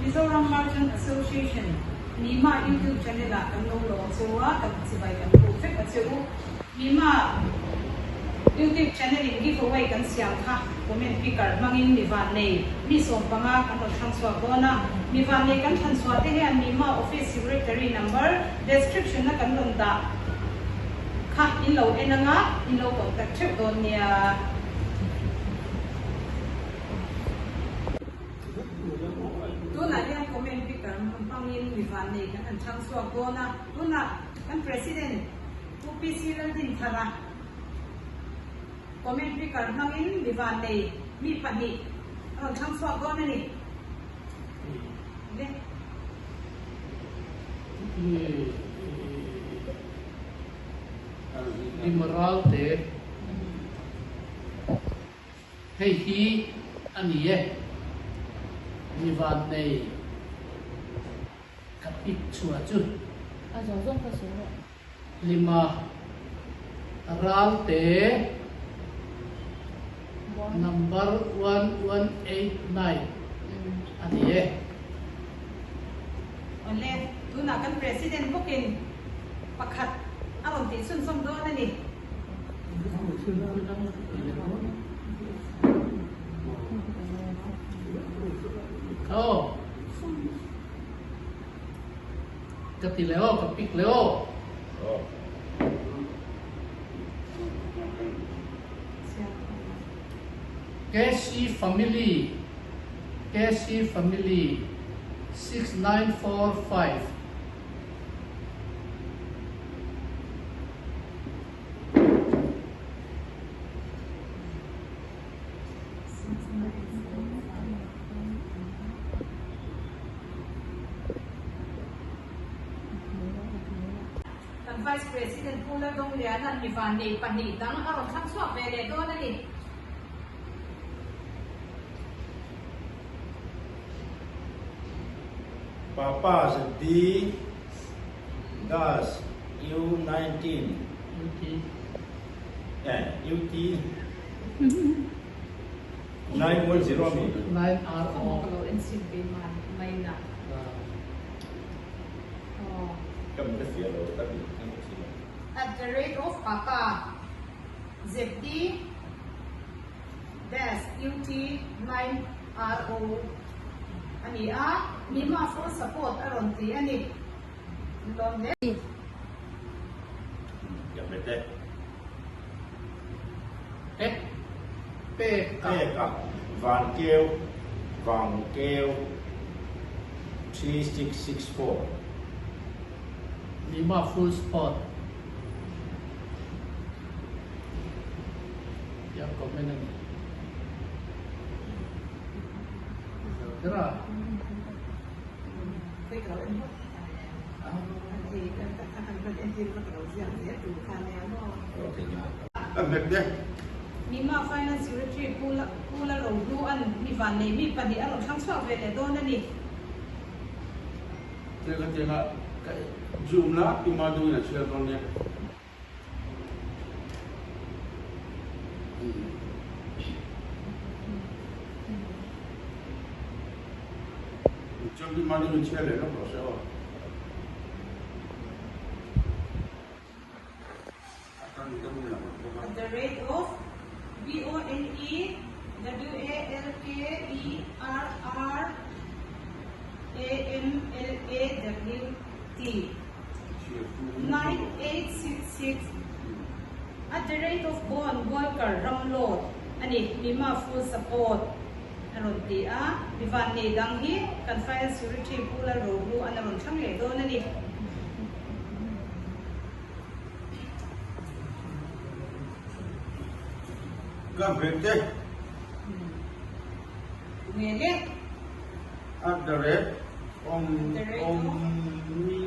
Mizoram Merchant Association, Mima YouTube channel ah kan lo lawm che u a, kan chibai kan buk vek a che u. Mima YouTube channel in giveaway kan siam kha comment picker hmangin mi vannei mi 15 kan rawn thlang chhuak dawn a. Mi vannei kan thlan chhuah te hian Mima office secretary number description a kan rawn dah kha in lo en anga in lo contact theuh dawn nia. Tunah hian comment picker hmangin mi vannei kan han thlang chhuak dawn a. Tunah kan President Pu PC Laldinthara comment picker hmangin mi vannei mi pahnih a rawn thlang chhuak dawn a ni. Le. Limaral te. Hei hi a ni e, mi vannei ka pik chhuah chu. A zawng zawng ka sawi rawh. Lima Ralte number 1189 a ni e. Awle, tunah kan President bawkin pakhat a rawn tih chhunzawm dawn a ni. Aw. Ka ti leh aw, ka pick leh aw. KC Family, KC Family 6945. Kan Vice President Pu Laldawngliana'n mi vannei pahnih dang a rawn thlang chhuak ve leh dawn a ni. Papa ZD Das U19 UT eh UT 910 ami. 9 RO. Ka lo en sin keimah maina. Ka mit a fiah lo ka ti ang ka thin. At the rate of Papa ZD Dash UT 9 RO a ni a, Mima full support a rawn ti a ni. Lawm hle. Pek pek a. Pek a Vankeu Vangkeu 3664. Mima full support. Tia comment a ni. Kera. Mima Finance Secretary Pu Lalrohlu-a'n mi vannei mi pahnih a rawn thlang chhuak ve leh dawn a ni. Tianga tianga ka zoom la i ma dungin a chhiar dawn nia. Chuan i ma dungin chhiar leh lawk rawh se aw. At the rate of B O N E W A L K E R R A M L A W T 9866 At the rate of Bone Walker Ramlawt a ni, Mima full support a rawn ti a, mi vannei dang hi kan Finance Secretary Pu Lalrohlu an a rawn thlang leh dawn a ni. Ka hmet e. Nge le? At the rate awm awm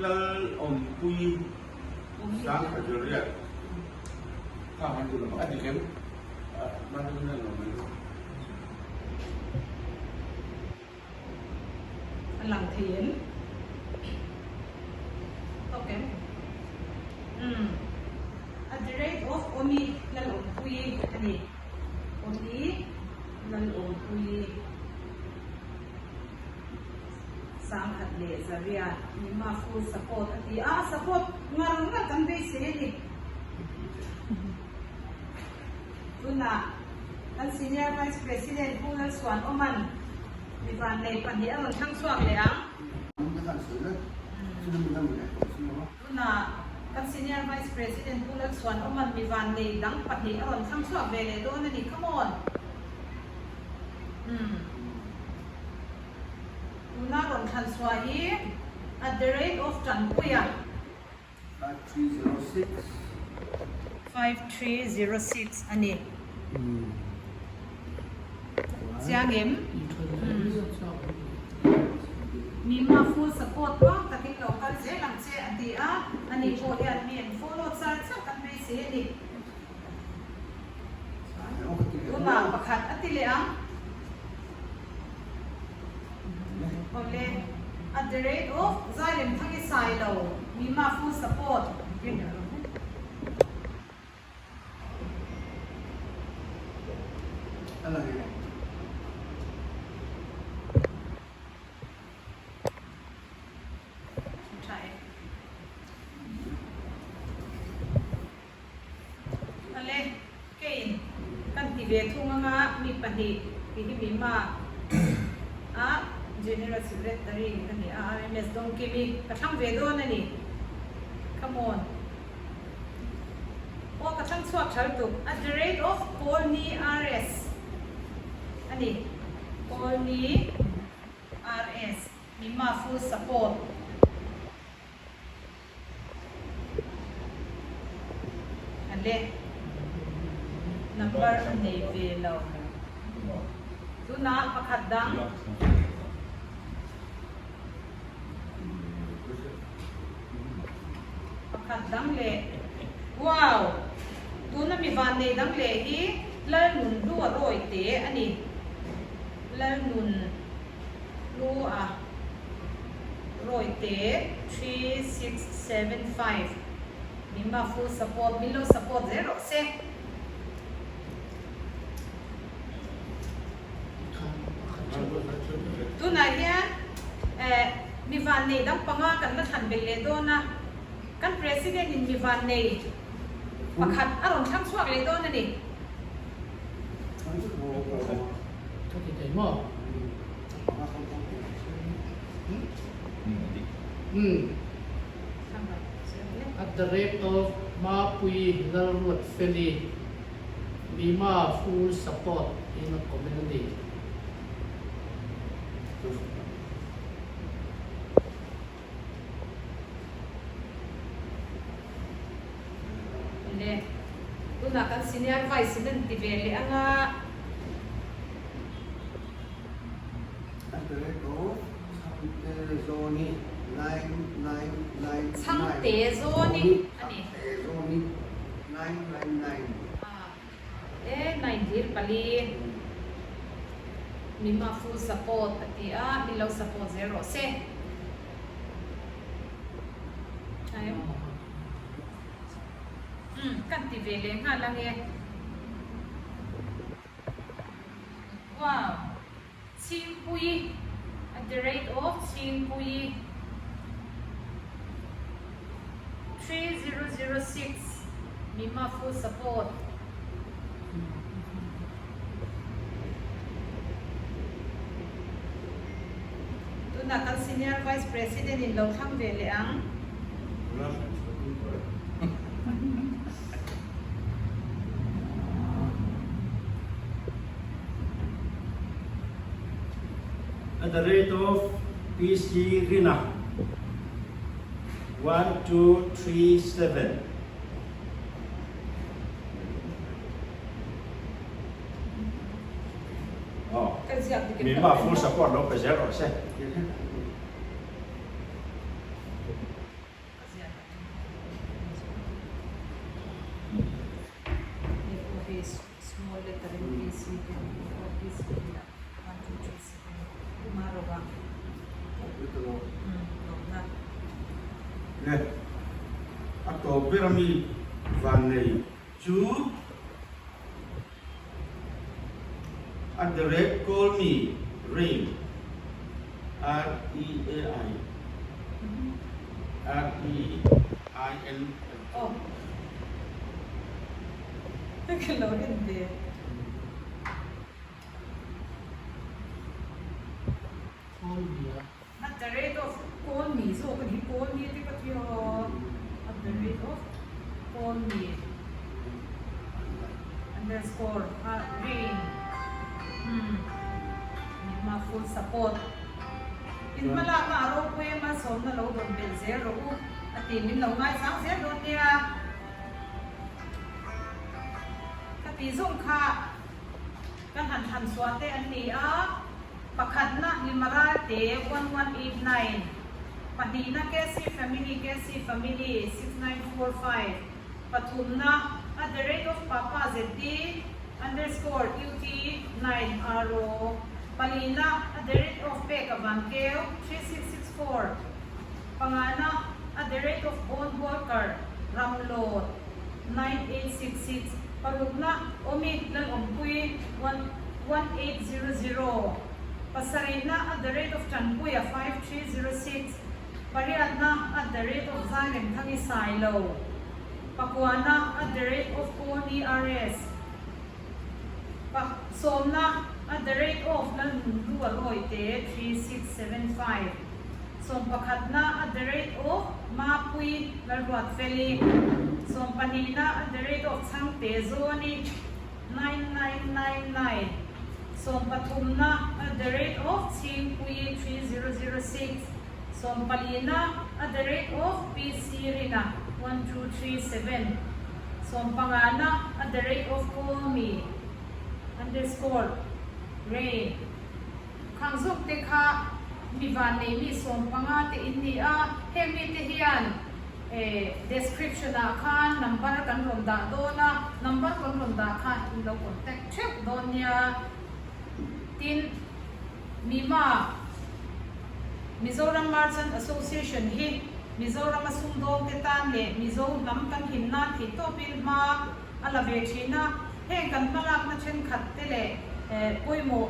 lal awmpui sang kha juriat kha han duh lo a dik em? A lang thei em? Tawk em? Umm. At the rate of Awmi Lalawmpuii a ni. Awmi Lalawmpuii. 1,100 Mima full support a ti a, support ngar ngar kan beisei a ni. Tunah kan Senior Vice President Pu Lalsuanawma'n mi vannei pahnih a rawn thlang chhuak leh ang. Tunah kan Senior Vice President Pu Lalsuanawma'n mi vannei dang pahnih a rawn thlang chhuak ve leh dawn a ni. Come on! Umm. Tuna rawn thlan chhuah hi at the rate of Tanpuia. 5306. 5306 a ni. Chiang em? Mima full support tluang takin lo kal zel ang che a ti a, ani pawh hian mi an follow char char kan beisei a ni. Tunah pakhat a ti leh ang. Awle, at the rate of Zailem Thangi Sailo, Mima full support. Tha e. Awle, keiin kan ti ve thung anga mi pahnih tih hi Mima a General Secretary ka ni a, RMS Dawngkimi ka thlang ve dawn a ni. Come on. Aw ka thlang chhuak thal tuk. At the rate of Pawlni RS a ni. Pawlni RS Mima full support. A le number a nei ve lo. Tunah pakhat dang. Pakhat dang leh. Wow! Tuna mi van nei dang leh hi Lalnun Hlua Rawi te a ni. Lalnun. Lu a Rawite 3675 Mima full support min lo support zel rawh se. Tunah hian eh mi vannei dang panga kan la thlan belh leh dawn a, kan President in mi vannei pakhat a rawn thlang chhuak leh dawn a ni. At the rate of Mapui Lalruatfeli Mima full support in a comment a ni. Le, tunah kan senior vice in an ti ve leh ang a. Chhangte Zawni a ni. E nine hlir pali Mima full support a ti a, min lo support zel rawh se. Umm kan ti ve leh nghal ang e. Wow! Chhingpui at the rate of Chhingpui 3006 Mima full support. Tunah kan Senior Vice President in lo thlang ve leh ang. At the rate of PC Rina 1237. Mima full support lo pe zel rawh se. Le a tawp ber ami vannei chu at the rate call me rain. R E A I R E I N. Aw. Ka lo en ve. Call me a. At the rate of call me zawk a ni hi call me te ka ti aw. At the rate of call me underscore a rain umm mima full support. In hmalakna a ropui a malsawmna lo dawn belh zel rawh u a ti min lo ngaisang zel dawn nia. Ka tih zawng kha kan han thlan chhuah te an ni a, pakhatna Limaralte 1189, pahnihna KC Family KC Family 6945, pathumna at the rate of Papa ZD underscore UT 9 RO, palina at the rate of Peka Vankeu 3664, pangana at the rate of Bond Walker Ramlawt 9866, parukna Awmi Lalawmpui 1800, pasarihna at the rate of Tanpuia 5306, pariatna at the rate of Zairemthangi Sailo, pakuana at the rate of Pawni RS, pa sawmna at the rate of Lalnunhlua Rawite 3675, sawmpakhatna at the rate of Mapui Lalruatfeli, sawmpahnihna at the rate of Chhangte Zawni 9999, sawmpathumna at the rate of Chhingpui 3006, sawmpalina at the rate of PC Rina 1237, sawmpangana at the rate of Kawmi underscore Rain. Khang zawk te kha mi van nei mi 15 te in ni a, heng mi te hian description ah khan number kan rawn dah dawn a, number kan rawn dah kha in lo contact theuh dawn nia. Tin, Mima, Mizoram Merchant Association hi Mizoram a sumdawng te tan leh Mizo hnam kan him nan theih tawpin hma a la ve thin a, heng kan hmalakna thenkhat te leh pawimawh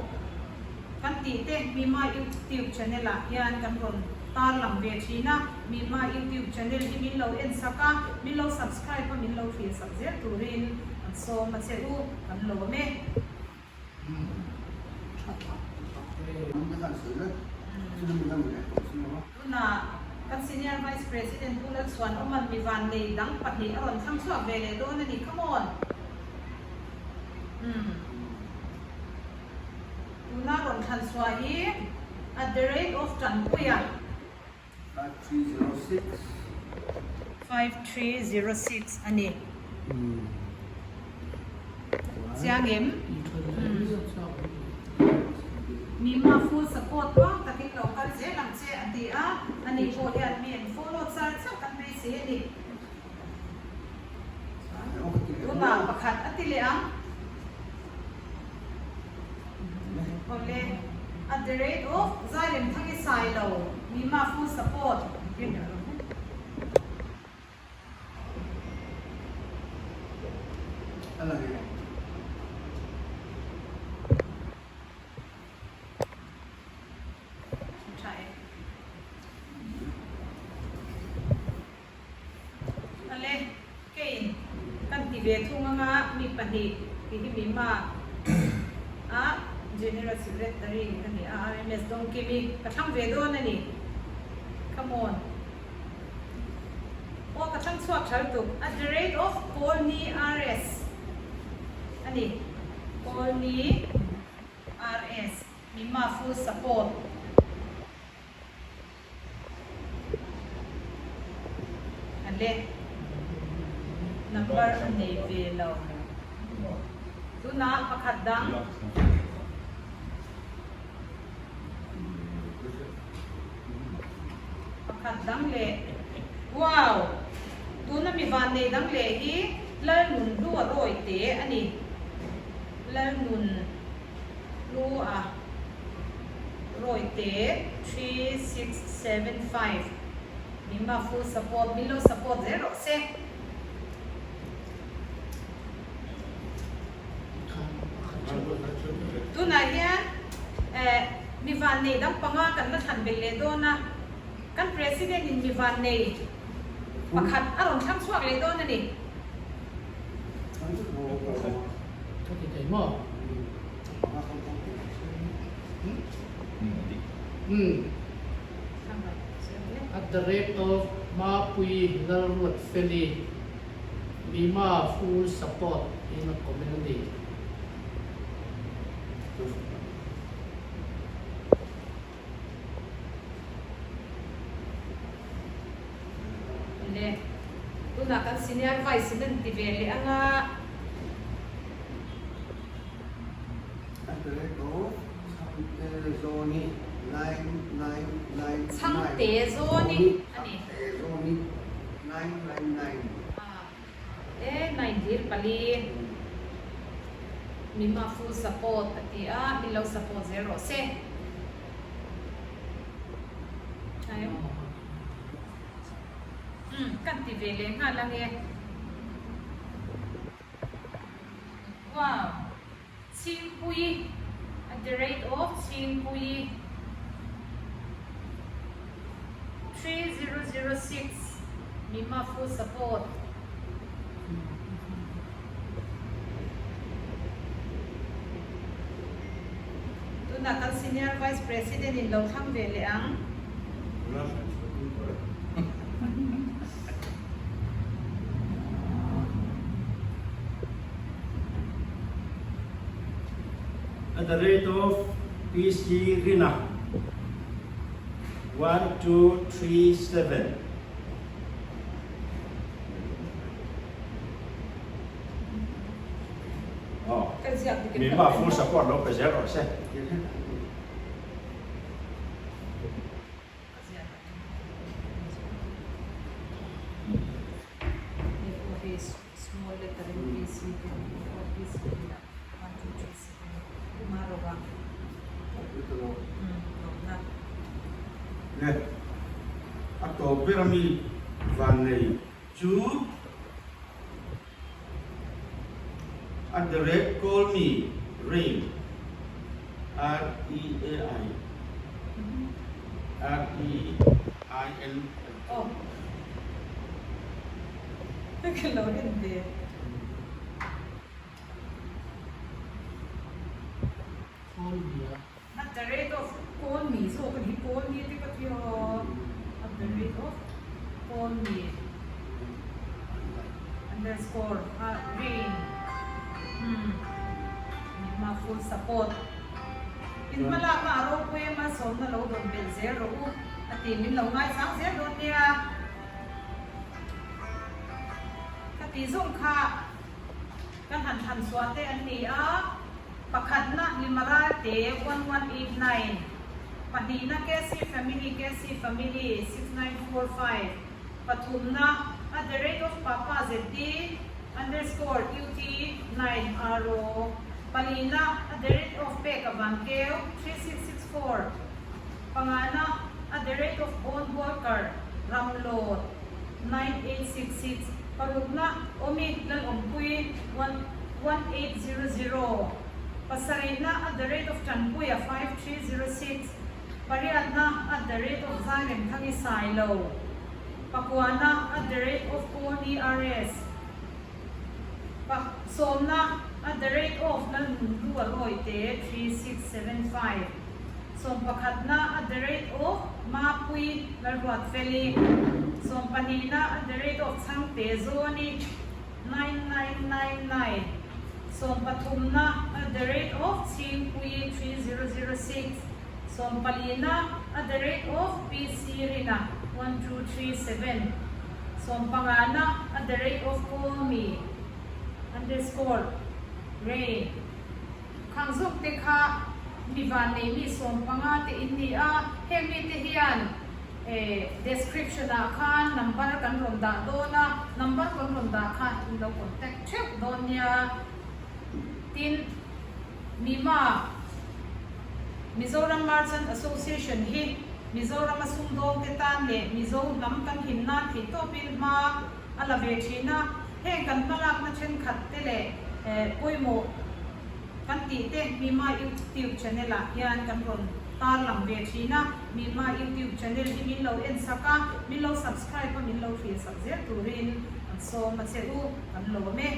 kan tih te Mima YouTube channel ah hian kan rawn tarlang ve thin a, Mima YouTube channel hi min lo en sak a, min lo subscribe a min lo thlir sak zel turin kan sawm a che u, kan lawm e. Tunah kan Senior Vice President Pu Lalchhuan Awman mi vannei dang pahnih a rawn thlang chhuak ve leh dawn a ni, come on! Umm. Tuna rawn thlan chhuah hi at the rate of Tanpuia. 5306. 5306 a ni. Chiang em? Mima full support tluang takin lo kal zel ang che a ti a, ani pawh hian mi an follow char char kan beisei a ni. Tunah pakhat a ti leh ang. Awle, at the rate of Zairemthangi Sailo, Mima full support. Tha e. Ale, keiin kan ti ve thung anga mi pahnih tih hi Mima a General Secretary ka ni a, RMS Dawngkimi ka thlang ve dawn a ni. Come on. Aw ka thlang chhuak thal tuk. At the rate of Kawlni RS a ni. Kawlni RS Mima full support. A le number a nei ve lo. Tunah pakhat dang. Pakhat dang leh. Wow! Tuna mi van nei dang leh hi Lalnun Hlu a rawi te a ni. Lalnun. Lu a Rawite 3675 Mima full support min lo support zel rawh se. Tunah hian eh mi. vannei dang panga kan la thlan belh leh dawn a, kan President in mi vannei pakhat a rawn thlang chhuak leh dawn a ni. Ka ti thei maw? Umm. At the rate of Mapuii Lalruatfeli Mima full support in a comment a ni. Le, tunah kan senior vice in an ti ve leh ang a. Chhangte Zawni a ni. E nine hlir pali Mima full support a ti a, min lo support zel rawh se. Umm kan ti ve leh nghal ange. Wow! Chhingpui at the rate of Chhingpui 3006 Mima full support. Tunah kan Senior Vice President in lo thlang ve leh ang. At the rate of PC Rina 1237. Mima full support lo pe zel rawh se. Le a tawp ber ami vannei chu at the rate call me rain R E A I R E I N Call me a. At the rate of call me zawk a ni call me te ka ti aw at the rate of call me underscore a rain umm mima full support in hmalakna a ropui a malsawmna lo dawn belh zel rawh u a ti min lo ngaisang zel dawn nia ka tih zawng kha. Kan han thlan chhuah te an ni a, pakhatna Limaralte 1189, pahnihna KC Family KC Family 6945, pathumna at the rate of Papa ZD underscore UT 9 RO, palina at the rate of Peka Vankeu 3664, pangana at the rate of Bon Walker Ramlawt 9866, parukna Awmi Lalawmpui 1800, pasarihna at the rate of Tanpuia 5306, pariatna at the rate of Zairemthangi Sailo, pakuana at the rate of Kawlni RS, sawmna at the rate of Lalnunhlua Rawite 3675. Sawmpakhatna at the rate of Mapui Lalruatfeli, sawmpahnihna at the rate of Chhangte Zawni 9999, sawmpathumna at the rate of Chhingpui 3006, sawmpalina at the rate of PC Rina 1237, sawmpangana at the rate of Call Me underscore Rain. Khang zawk te kha mi van nei mi 15 te in ni a, heng mite hian description ah khan number kan rawn dah dawn a, number kan rawn dah kha in lo contact theuh dawn nia. Tin, Mima, Mizoram Merchant Association hi Mizoram a sumdawng te tan leh Mizo hnam kan him nan theihtawpin hma a la ve thin a, heng kan hmalakna thenkhat te leh pawimawh kan tih te Mima YouTube channel ah hian kan rawn. Tarlang ve thin a, Mima YouTube channel hi min lo en sak a, min lo subscribe a min lo thlir sak zel turin kan sawm a che u, kan lawm e.